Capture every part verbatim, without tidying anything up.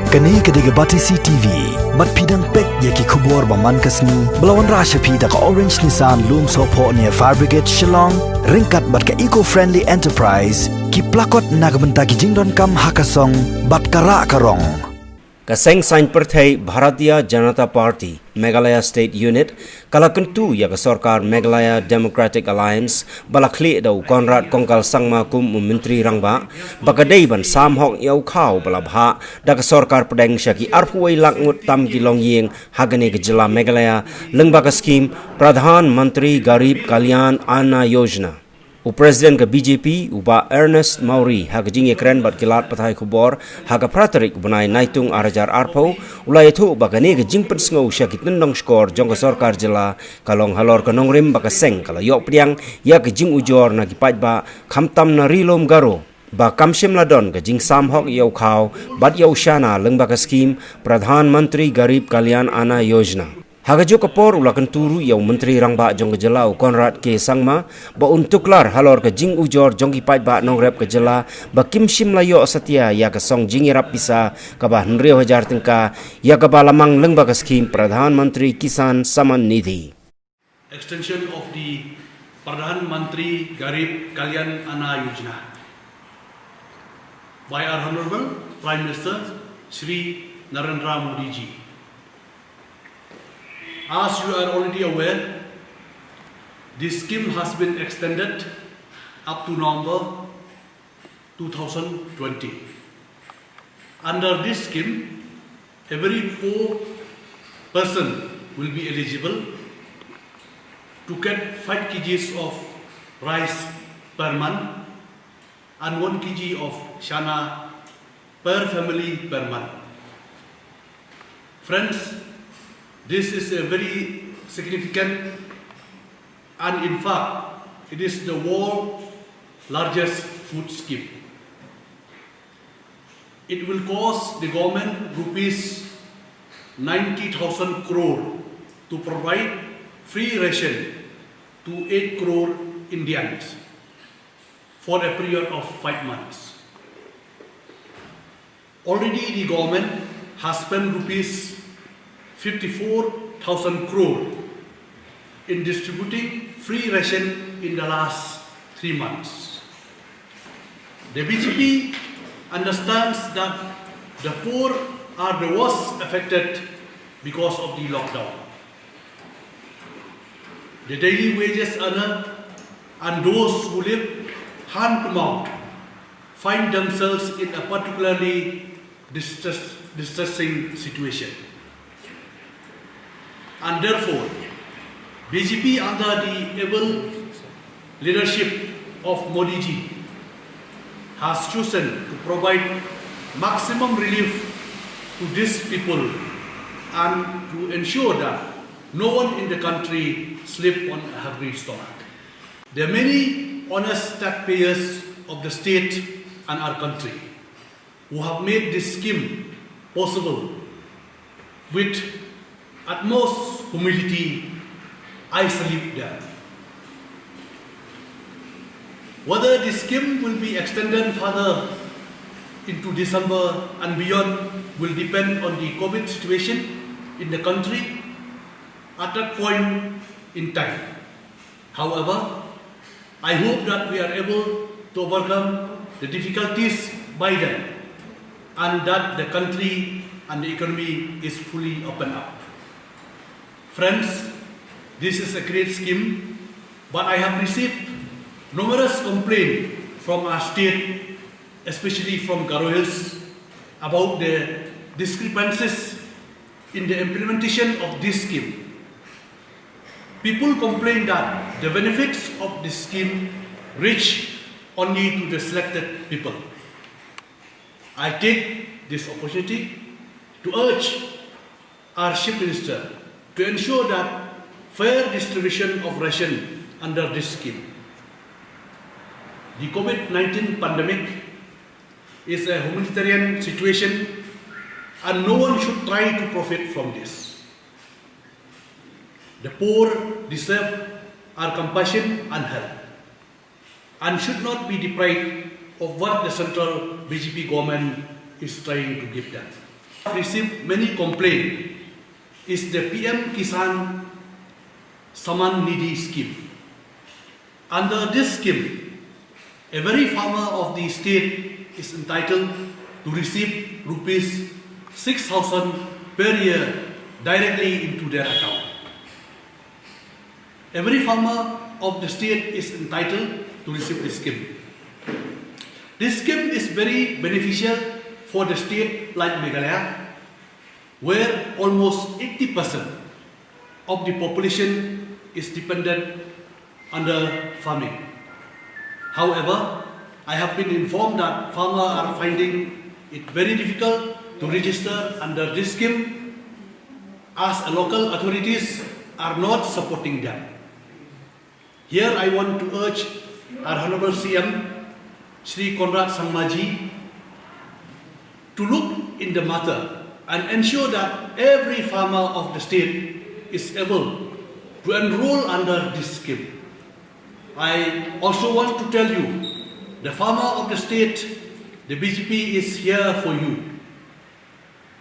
Kane ka dei ka Batesi T V. Bad phi dang peit ïa ki khubor ba man ka sngi ba la wanrah sha phi da ka Orange Nissan Lumsohphoh near Fire Brigade Shillong, ryngkat bad ka Eco Friendly Enterprise, ki plakot na ka bynta ki jingdonkam ha ka song bad ka rah ka rong. Ka seng saiñ pyrthei Bharatiya Janata Party Meghalaya State Unit ka la kyntu ïa ka sorkar Meghalaya Democratic Alliance ba la khlieh da u Conrad Kongkal Sangma kum u Myntri Rangbah, ba ka dei ban sam hok ïa u khaw ba la bhah da ka sorkar pdeng sha ki arphew wei lak ngut tam ki longïing ha kane ka jylla Meghalaya, lyngba ka skhim Pradhan Mantri Garib Kalyan Anna Yojana. U President ka B J P, u Bah Ernest Mawrie, ha ka jingïakren bad ki lad pathai khubor ha ka phra tarik u bnai Naitung ar hajar arphew, u la ïathuh ba kane ka jingpynsngew sha ki tyndong shkor jong ka sorkar jylla ka long halor ka nongrim ba ka seng ka la ïoh pdiang ïa ka jingujor na ki paidbah, khamtam na Ri Lum Garo, ba kam shym la don ka jingsam hok ïa u khaw bad ïa u shana, lyngba ka skhim Pradhan Mantri Garib Kalyan Anna Yojana. Ha kajuh ka por u la kyntu ruh ïa u Myntri Rangbah jong ka jylla u Conrad K Sangma ba un tuklar halor ka jingujor jong ki paidbah nongrep ka jylla ba kim shym la ïoh satia ïa ka song jingïarap pisa kaba hynriew hajar tyngka, ïa kaba la mang lyngba ka skhim Pradhan Mantri Kisan Samman Nidhi. Extension of the Pradhan Mantri Garib Kalyan Anna Yojana by our Honorable Prime Minister Shri Narendra Modi ji. As you are already aware, this scheme has been extended up to November two thousand twenty. Under this scheme, every poor person will be eligible to get five kgs of rice per month and one kg of chana per family per month. Friends, this is a very significant, and in fact, it is the world largest food scheme. It will cost the government rupees ninety thousand crore to provide free ration to eight crore Indians for a period of five months. Already the government has spent rupees fifty-four thousand crore in distributing free ration in the last three months. The B J P understands that the poor are the worst affected because of the lockdown. The daily wages earner and those who live hand to mouth find themselves in a particularly distress, distressing situation. And therefore, B J P under the able leadership of Modi ji has chosen to provide maximum relief to these people and to ensure that no one in the country sleep on a hungry stomach. There are many honest taxpayers of the state and our country who have made this scheme possible. With utmost humility, I salute them. Whether this scheme will be extended further into December and beyond will depend on the COVID situation in the country at that point in time. However, I hope that we are able to overcome the difficulties by then and that the country and the economy is fully opened up. Friends, this is a great scheme, but I have received numerous complaints from our state, especially from Garo Hills, about the discrepancies in the implementation of this scheme. People complain that the benefits of this scheme reach only to the selected people. I take this opportunity to urge our Chief Minister to ensure that fair distribution of ration under this scheme. The COVID nineteen pandemic is a humanitarian situation and no one should try to profit from this. The poor deserve our compassion and help and should not be deprived of what the central B J P government is trying to give them. received many complaints is the P M Kisan Samman Nidhi scheme. Under this scheme, every farmer of the state is entitled to receive rupees six thousand per year directly into their account. Every farmer of the state is entitled to receive this scheme. This scheme is very beneficial for the state like Meghalaya, where almost eighty percent of the population is dependent under farming. However, I have been informed that farmers are finding it very difficult to register under this scheme, as the local authorities are not supporting them. Here I want to urge our Honorable C M, Shri Conrad Sangma ji, to look in the matter and ensure that every farmer of the state is able to enroll under this scheme. I also want to tell you, the farmer of the state, the B J P is here for you.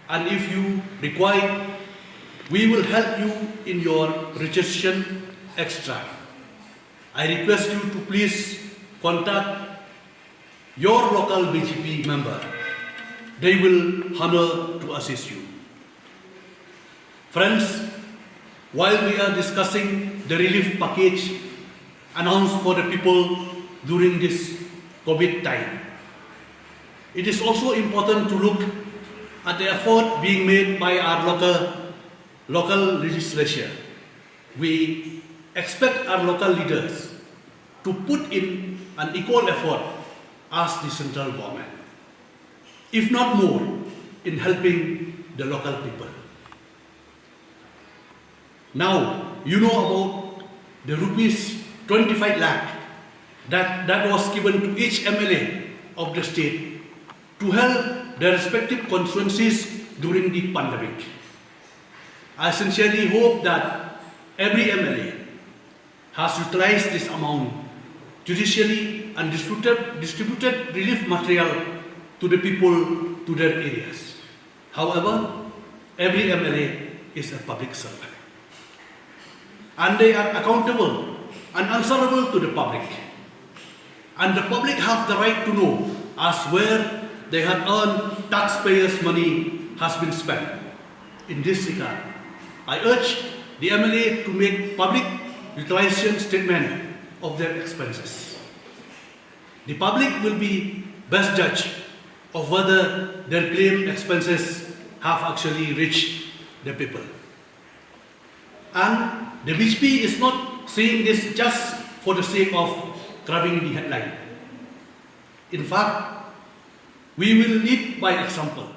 And if you require, we will help you in your registration extra. I request you to please contact your local B J P member. They will honor to assist you. Friends, while we are discussing the relief package announced for the people during this COVID time, it is also important to look at the effort being made by our local, local legislature. We expect our local leaders to put in an equal effort as the central government, if not more, in helping the local people. Now, you know about the rupees twenty-five lakh that, that was given to each M L A of the state to help their respective constituencies during the pandemic. I sincerely hope that every M L A has utilized this amount judiciously and distributed, distributed relief material to the people to their areas. However, every M L A is a public servant, and they are accountable and answerable to the public. And the public have the right to know as where they have earned taxpayers' money has been spent. In this regard, I urge the M L A to make public utilization statement of their expenses. The public will be best judge of whether their claimed expenses have actually reached the people. And the B J P is not saying this just for the sake of grabbing the headline. In fact, we will lead by example.